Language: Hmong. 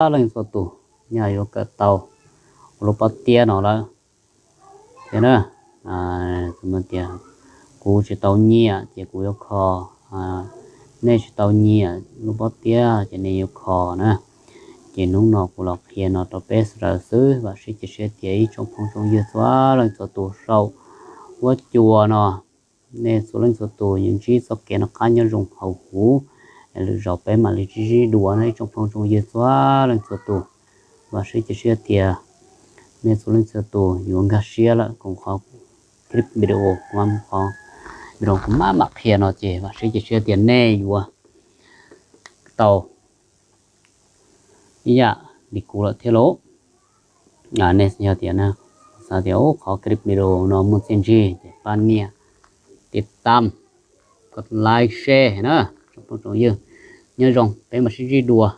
leej txhua tus, yog yuav kawm tau ua lub pob tiab no lawm thiab na. Tias kuv tsis tau nyiam ces kuv yuav kho, nej tsis tau nyiam lub pob tiab ces nej yuav kho na. Ces hnub no kuv los qhia no rau peb sawv daws xwb, vam thiab cia siab tias ib tsoom phooj tsoom ywg txhua leej txhua tus saum huab cua no, nej txhua leej txhua tus yuav ntsib txoj kev noj qab nyob zoo hauv huv, lwm zaus peb mam li sib ntsib dua no ib tsoom phooj tsoom ywg txhua leej txhua tus. Vam thiab cia siab tias nej txhua leej txhua tus yuav nkag siab lawm koom qhov clip video, qhov video kuv maj mam qhia no ces vam thiab cia siab tias nej yuav tau ib yam li kuv lawm thiab lauj. Nej yog tias xav tias qhov clip video no muaj txiaj ntsig ces pab nias tiv tam, kov like, share na. Tsoom phooj tsoom ywg, nyob zoo, peb mam sib ntsib dua.